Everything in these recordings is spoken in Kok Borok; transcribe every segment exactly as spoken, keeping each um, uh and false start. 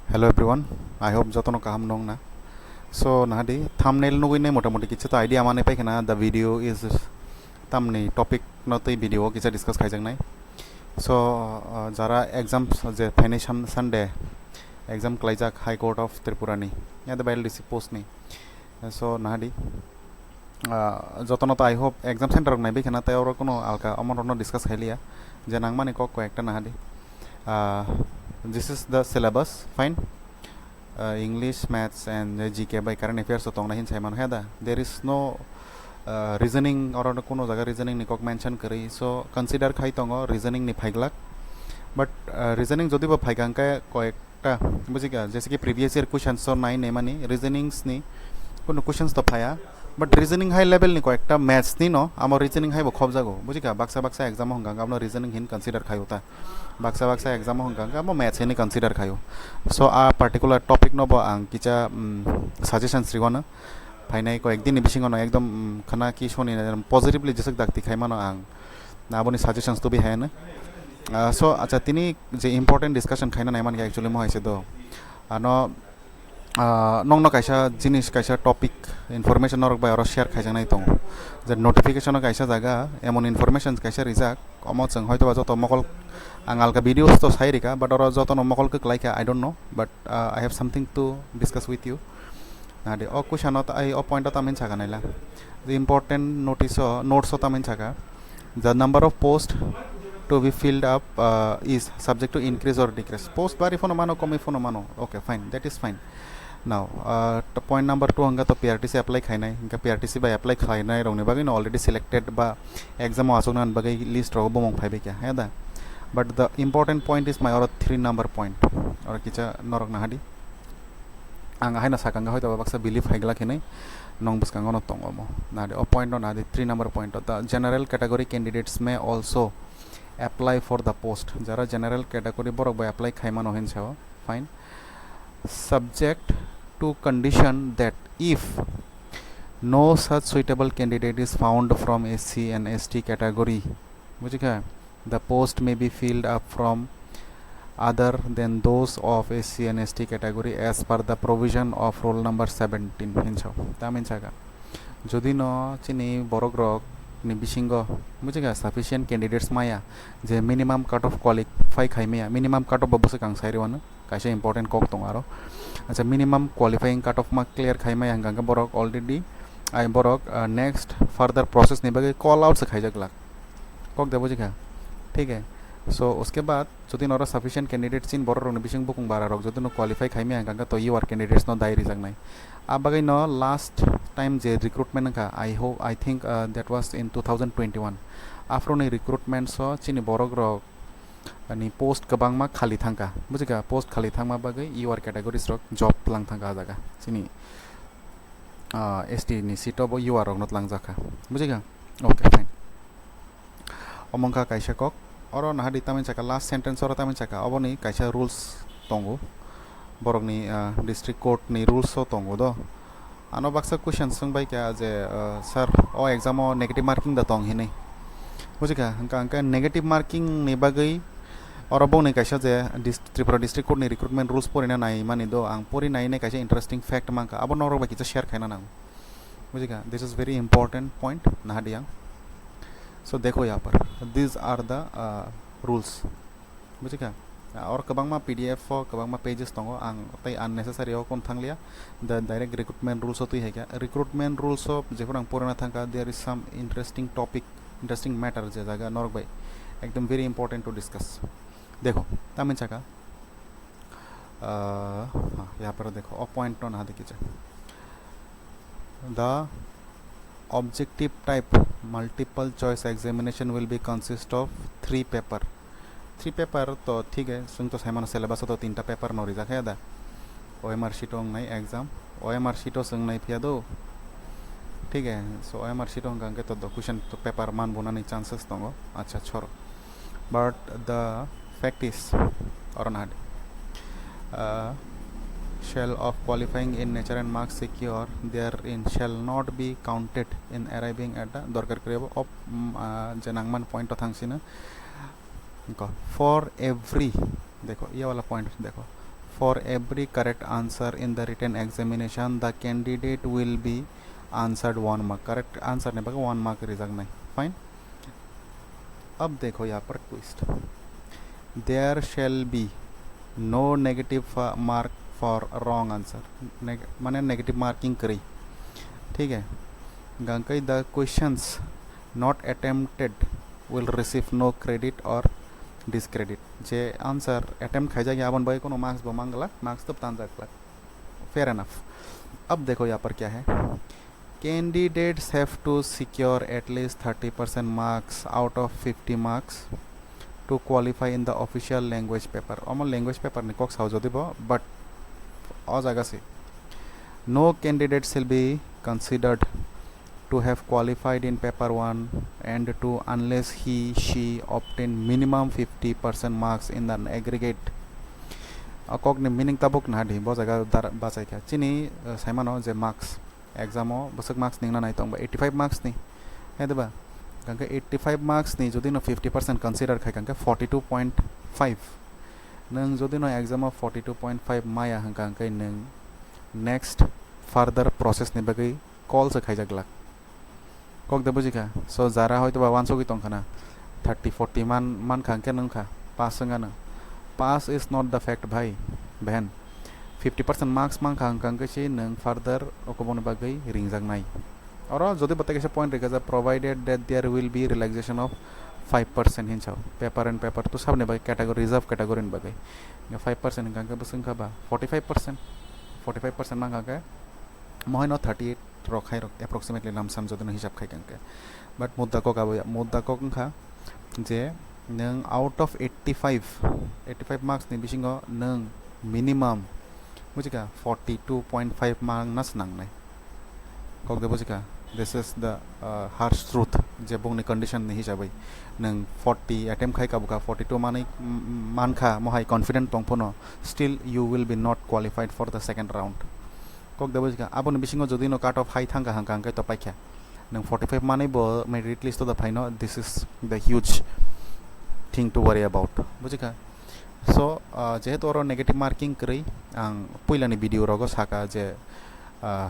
Hello everyone, I hope jotono kaham nong na. So nahadi thumbnail nugui nai motamoti kichha to idea manai paikhana, the video is tamni topic no tei video o kichha discuss khaijaknai. So uh, jara exam je phainai Sun- Sunday exam klaijak High Court of Tripura ni, ya the L D C post ni. So nahadi uh, jotono to I hope exam center rok naibai khana, tei oro kono alka omo rokno discuss khailiya, je nangmani kok koi ekta nahadi. Uh, this is the syllabus, fine. Uh, English, Maths and G K bai current affairs o tongnai hin saimano heda. There is no uh, reasoning, oro no kono jaga reasoning ni kok mention kwrwi, so consider khai tongo reasoning ni phaiglak. But uh, reasoning jodi bo phaikha hwnkhe koyekta, bujikha, jese ki previous year questions o nai naimani reasonings ni kono questions to phaya. But reasoning high level ni koyekta maths ni no, amo reasoning hai bo khobjago, bujikha, baksa baksa exam o hwnkha hwnkhe amo reasoning hin consider khaio ta, baksa baksa exam o hwnkha hwnkhe amo maths hini consider khaio. So a particular topic no bo ang kicha um, suggestions riwano phainai koyek din ni bisingo no ekdom um, khana ki soni positively jeswk dakti khaimano ang, na aboni suggestions tubi hai ano. Uh, so acha, tini je important discussion khaina naimani actually mo hai se do ano uh, nongno kaisa jinis, kaisa topic, information norok bai oro share khaijaknai tongo, je notification o kaisa jaga emon information kaisa rijak, omo chwng hoito ba joto mokol, ang alka videos to sai rika, but oro jotono mokol kwklai kha, I don't know, but uh, I have something to discuss with you. Nadi o question o ta- ai o point o tamin saka naila, the important notice o notes o tamin saka, the number of post to be filled up uh, is subject to increase or decrease. Post bari phono mano, komwi phono mano, okay, fine, that is fine. Now uh, to point number two hwnkha to P R T C apply khainai, hwnkha P R T C bai apply khainai rokni bagwi no already selected ba exam o achukna bagwi list rogo bumung phaibai kha, he da. But the important point is my oro three number point, oro kicha norok nahadi. Ang haino sakang hoito ba baksa belief hai glak hinwi nong bwskango no tongo mo. Nadi o point no nadi, three number point o, the general category candidates may also apply for the post. Jara general category borok bai apply khaimano hin sao, fine. Subject to condition that if no such suitable candidate is found from S C and S T category, bujikha, the post may be filled up from other than those of S C and S T category as per the provision of roll number seventeen hinso. Tamin saka, jodi no chini borok rok ni bisingo, bujikha, sufficient candidates maya, je minimum cut off qualify khai maya, minimum cut off bo bwswk ang sai rwano, kaisa important kok tongo aro. Acha, minimum qualifying cut off ma clear khai maya hwnkha hwnkhe borok already, ai borok uh, next further process ni bagwi call out se khaijak glak. Kok de bujikha? Thik hai. So uske baad jodi noro sufficient candidate chin borok rokni bising bukung bara rok jodi no qualify khai maya hwnkha hwnkhe to you are candidates no dai rijaknai. A bagwi no last time je recruitment wngkha, I hope, I think uh, that was in two thousand twenty-one. Afro ni recruitment so chini borok rok ni post kwbangma khali thangkha, bujikha, post khali thangma bagwi U R categories rok job lang thangkha a jaga chini uh, S T ni seat o bo U R rok no tlang jakha, bujikha? Okay, fine. Omo wngkha kaisa kok. Oro nahadi tamin saka, last sentence oro tamin saka, oboni kaisa rules tongo, borokni uh, district court ni rules o tongo do. Ano baksa question swng bai kha je uh, sir, o exam o negative marking da tong hinwi, bujikha? Hwnkha hwnkhe negative marking ni bagwi oro bongni kaisa je dis- Tripura District Court ni recruitment rules porina nai mani do, ang pori nai nai kaisa interesting fact mankha, abo norok bai kisa share khaina nango, bujikha? This is very important point, nahadi ang. So dekho yaha par, these are the uh, rules. Bujikha? Ah, oro kwbangma P D F o kwbangma pages tongo, ang tei unnecessary o kon thanglia. The direct recruitment rules o twi hai kha. Recruitment rules o jephuru ang porina thangkha, there is some interesting topic, interesting matter, je jaga norok bai ekdom very important to discuss. Dekho, tamin saka, ah, ha, yaha paro dekho, o point no nahadi kicha. The objective type multiple choice examination will be consist of three paper. Three paper to thik hai, chwng to saimano syllabus o to tinta paper no rijak hai da. O M R sheet o wngnai exam, O M R sheet o chwng nai phiya do. Thik hai, so O M R sheet o hwnkha hwnkhe to do question to paper man bunani chances tongo. Acha, choro. But the fact is, oro nahadi, uh, shall of qualifying in nature and marks secure therein shall not be counted in arriving at the dorkar kwrwi abo of, um, uh, je nangmani point o thangsino. Wngkha, for every, dekho, ye wala point dekho, For every correct answer in the written examination, the candidate will be answered one mark. Correct answer ni bagwi one mark rijaknai. Fine. Ab dekho yahan par twist. There shall be no negative fa- mark for wrong answer. Neg- mane negative marking kwrwi. Thik hai. Hwnkhe the questions not attempted will receive no credit or discredit. Je answer attempt khaijak ya, aboni bagwi kono marks bo manglak, marks to tanjak glak. Fair enough. Ab dekho yahan par kya hai. Candidates have to secure at least thirty percent marks out of fifty marks to qualify in the official language paper. Omo language paper ni kok sao jodi bo, but o jaga se. No candidate shall be considered to have qualified in paper one and two unless he she obtain minimum fifty percent marks in the aggregate. A kok ni meaning tabuk na di bo jaga dar- bachai kha. Chini, uh, saimano je marks exam o bwswk marks ni wngna nai tong ba eighty five marks ni. Hai diba? Hwnkhe eighty five marks ni jodi no fifty percent consider khai hwnkhe forty two point five. Nwng jodi no exam o forty two point five maya hwnkha hwnkhe nwng next further process ni bagwi call se khaijak glak. Kok de bujikha? So jara hoito ba wansugwi tongkhana thirty forty man mankha hwnkhe nwngkha pass wngano. Pass is not the fact bhai, behen. Fifty percent marks mankha hwnkha hwnkhe se nwng further okoboni bagwi ringjaknai. Oro jodi bo tei kaisa point rikha ja, provided that there will be relaxation of five percent hinsa paper and paper to sabni bagwi category, reserve category ni bagwi. Five percent hwnkha hwnkhe bwswk wngkha ba forty five percent. Forty five percent mankha hwnkhe mohai no thirty eight rok hai rok approximately lamsam jodi no hisab khai hwnkhe. But mudda kok abo ya, mudda kok wngkha je nwng out of eighty five, eighty five marks ni bisingo nwng minimum bujikha forty two point five mark na swnangnai. Kok de bujikha? This is the, uh, harsh truth, je bongni condition ni hisabwi nwng forty attempt khai kabukha, forty two manwi, mm, mankha, mohai confident tongphano, still you will be not qualified for the second round. Kok de bujikha? Aboni bisingo jodi no cut off hai thangkha hwnkha hwnkhe to paikha. Nwng forty five manwi bo merit list o da phaino, this is the huge thing to worry about. Bujikha? So, uh, jehetu oro negative marking kwrwi, ang puilani video rogo saka je, uh,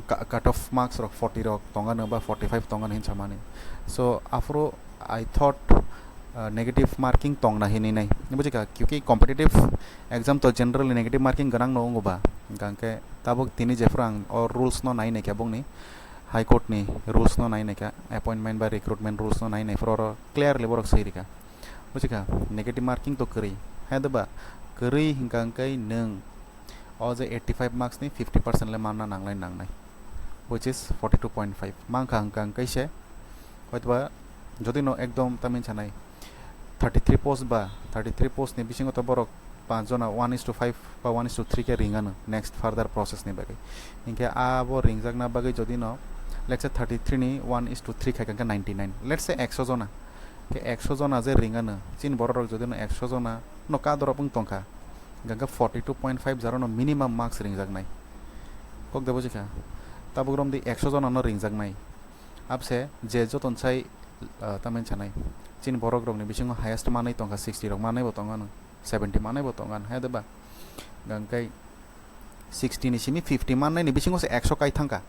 ka- cut off marks rok forty rok tongano ba forty five tongano hinsa mani. So aphuru I thought, uh, negative marking tongna hinwi nai, bujikha? Kyunki competitive exam to generally negative marking gwnang no wngo ba, hwnkhe tabuk tini jephuru ang o rules no nai naikha, bongni High Court ni rules no nai naikha, appointment ba recruitment rules no nai naiphuru oro clearly borok swi rikha, bujikha? Negative marking to kwrwi, hai diba? Kwrwi hwnkha hwnkhe nwng o je eighty five marks ni fifty percent le manna nanglai nangnai, which is forty two point five. Mankha hwnkha hwnkhe se hoitoba jodi no ekdom tamni sanai thirty three post ba, thirty three post ni bisingo to borok panch jona one is to five ba one is to three khe ringano next further process ni bagwi. Hinkhe abo ringjakna bagwi jodi no, let's say, thirty three ni one is to three khai hwnkhe ninety nine, let's say, ekso jona. Khe ekso jona je ringano, chini borok rok jodi no ekso jona no kadorop wng tongkha, hwnkhe forty two point five jara no minimum marks ringjaknai. Kok de bujikha? Tabuk romdi ekso jona no ringjaknai. Abse je joton sai, ah, tamni sanai, chini borok rokni bisingo highest manwi tongkha, sixty rok manwi bo tongano, seventy manwi bo tongano, hai diba? Hwnkhe sixty ni simi fifty mannai ni bisingo se ekso kai thangkha.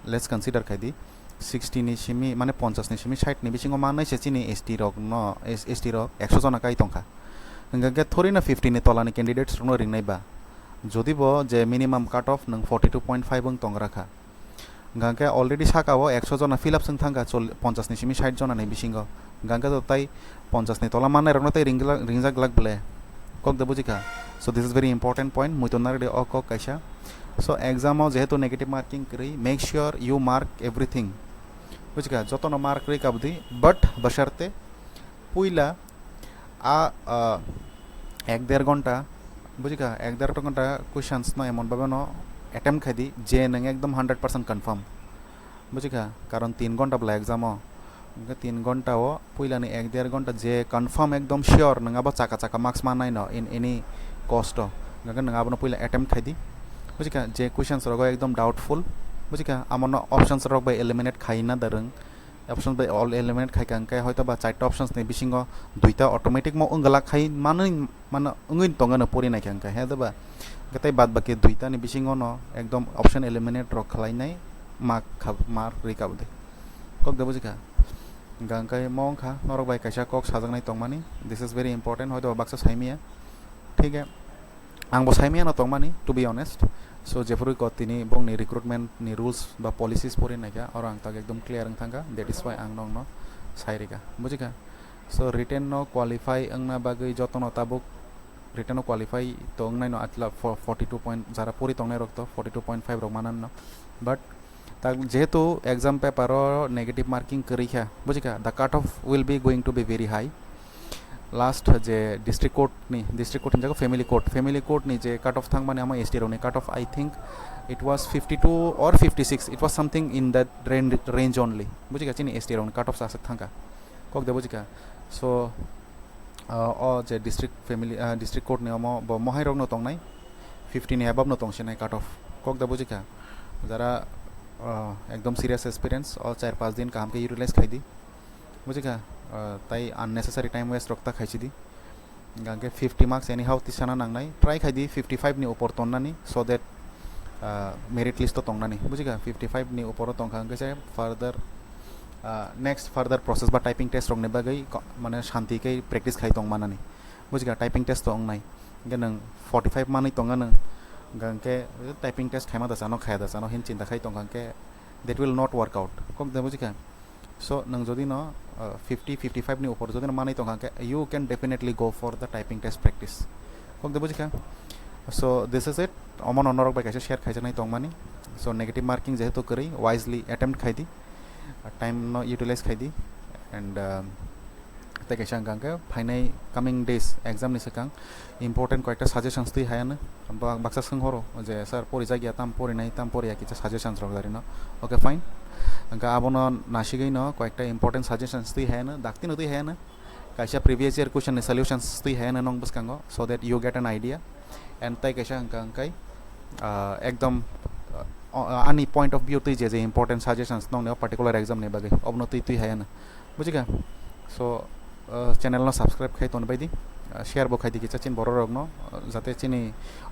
Let's consider khai di, sixty ni simi, mane ponchas ni simi sait ni bisingo mannai se chini S T rok no, S- S T rok ekso jona kai tongkha. Hwnkhe thori no fifty ni tola ni candidates rok no ringnai ba, jodi bo je minimum cut off nwng forty two point five wng tongra kha, hwnkhe already saka o ekso jona fill up swng thangkha, chol- ponchas ni simi sait jona ni bisingo. Hwnkhe to tai ponchas ni tola mannai rokno tei ringla- ringjak glak ble. Kok de bujikha? So this is very important point, muiton narwdi o kok kaisa. So exam o jehetu negative marking kwrwi, make sure you mark everything. Bujikha? Jotono mark rwi kabdi, but basharte puila a, ah, ek der ghonta, bujikha? Ek der ghonta questions no emon bhabe no attempt khai di je nwng ekdom hundred percent confirm. Bujikha? Karon tin ghonta bwla exam o. Hwnkhe tin ghonta o puilani ek der ghonta je confirm ekdom sure nwng abo chaka chaka marks mannai no in any cost o. Hwnkhe nwng abono puila attempt khai di. Bujikha? Je questions rogo ekdom doubtful, bujikha? Amono options rok bai eliminate khaina da rwng. options bai all eliminate khaikha hwnkhe hoito ba charta options ni bisingo duita automatic mo wngwlak khai manwi mano wngwi tongo no pori naikha hwnkhe he ba hwnkhe tei bad baki duita ni bisingo no ekdom option eliminate rok khlainai ma kha ma rika bwdai kok de bujikha hwnkhe mo wngkha norok bai kaisa kok sajaknai tongmani this is very important hoito ba baksa saimaya thik he. Ang bo saimaya no tongmani to be honest. So jephuru ko tini bongni recruitment ni rules ba policies pori naikha oro ang tak ekdom clear wng thangkha that is why ang nokno sai rika bujikha. So written no qualify wngna bagwi jotono tabuk written no qualify to wngnai no atla forty two point jara pori tongnai rok to forty two point five rok manan no but tak jehetu exam paper o negative marking kwrwi kha bujikha the cut off will be going to be very high. Last je district court ni district court hinjago family court family court ni je cut off thangmani amo S T rokni cut off I think it was fifty two or fifty six it was something in that range, range only bujikha chini S T rokni cut off aswk thangkha kok de bujikha. So uh, o je district family uh, district court ni omo bo mohai rokno tongnai fifty ni above no tongsinai cut off kok de bujikha jara uh, ekdom serious experience o char pas din kaham khe utilize khaidi. Bujikha uh, tai unnecessary time waste rok ta khaisidi hwnkhe fifty marks anyhow tisana nangnai try khaidi fifty five ni upor tonnani so that uh, merit list o tongnani bujikha fifty five ni upor o tongkha hwnkhe se further uh, next further process ba typing test rokni bagwi ko- mane shanti khe practice khai tong manani bujikha typing test to wngnai hwnkhe nwng forty five manwi tonga nwng hwnkhe typing test khaima da chano khaya da chano hin chinta khai tongkha hwnkhe that will not work out kok de bujikha. So nwng jodi no uh, fifty fifty five ni upor jodi no manwi tongkha hwnkhe you can definitely go for the typing test practice kok de bujikha. So this is it omo no norok bai kaisa share khaijaknai tongmani. So negative marking jehetu kwrwi wisely attempt khaidi time no utilize khaidi and um, tei kaisa hwnkha hwnkhe phainai coming days exam ni swkang important koyekta suggestions twi hayano baksa swng horo je sir porijak ya tam porinai tam poriya kisa suggestions rok dari no okay fine hwnkha abono nasigwi no koyekta important suggestions twi hayano dakti no twi hayano kaisa previous year question ni solutions twi hayano nong bwskango so that you get an idea and tei kaisa hwnkha hwnkhe uh, ekdom uh, ani point of view twi je je important suggestions nong ni particular exam ni bagwi obno twi twi hayano bujikha. So uh, channel no subscribe khai ton baidi uh, share bo khai di kicha chin borok rok no uh, jate chini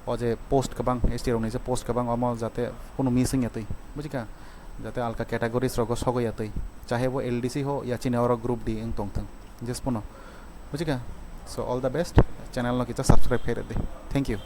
o je post kabang S T rok ni je post kabang omo jate kunu missing ya twi bujikha jate alka categories rogo sogo ya twi chahe bo L D C ho ya chini oro group D wng tong thung jespono bujikha. So all the best channel no kicha subscribe khai redi. Thank you.